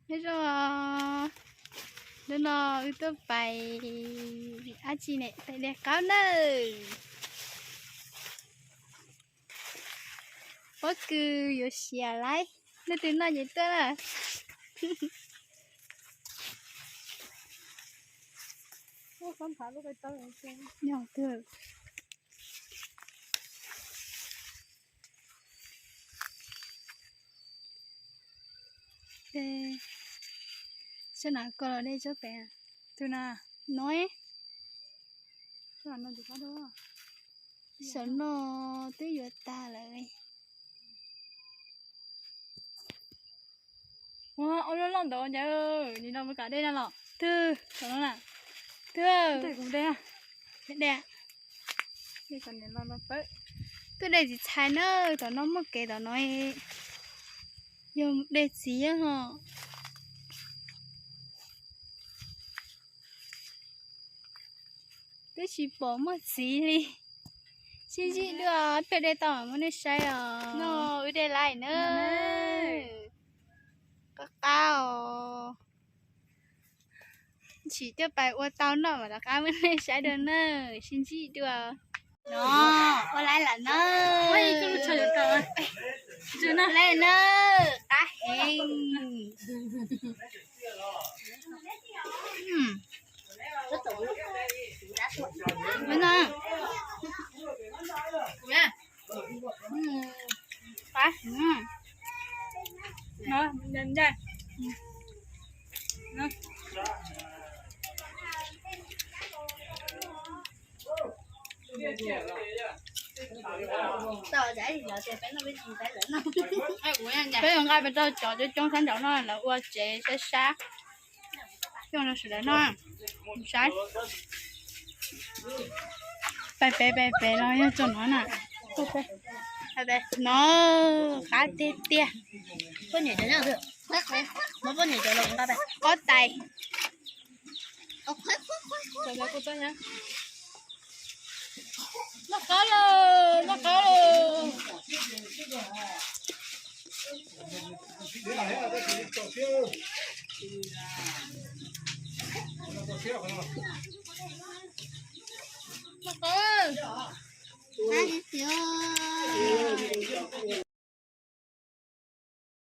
Nyob zoo, hnub no wb tuaj pais dab tsi ne, pais de qaub nawb. Pob kws yuav siav lawm, leej twg noj ces tuaj na. Saum no ko los dej tsob pem, tus no, no, saum no twb yuav tag lawm. Ua ob lub loj ntawd ncaws, nim no mus kam dej no los twg, tom no na, twg, dej, tuaj dej txiv txhais na, tom no muaj kev tom no, yog dej txiv ho. Twb tsis pom muaj txiv li. Sib ntsib dua, pem dej tau muab nej saib os. No, wb dej laij na. Qab qab os. Tsis tuaj pais ua tau noj mas rov qab muab nej saib dua na. Sib ntsib dua. No, ua laij lawm na. Laij na, qab heev. Qab heev. Peb yuav nqa pes rau cov coob coob sab nraud no lawv ua tsev saib sab. Coj los sawv daws noj, saib. Pais pem pais pem los yog txog no na. No, qab tiag tiag. Ob tais. Noj qab lawm, noj qab lawm. Noj qab.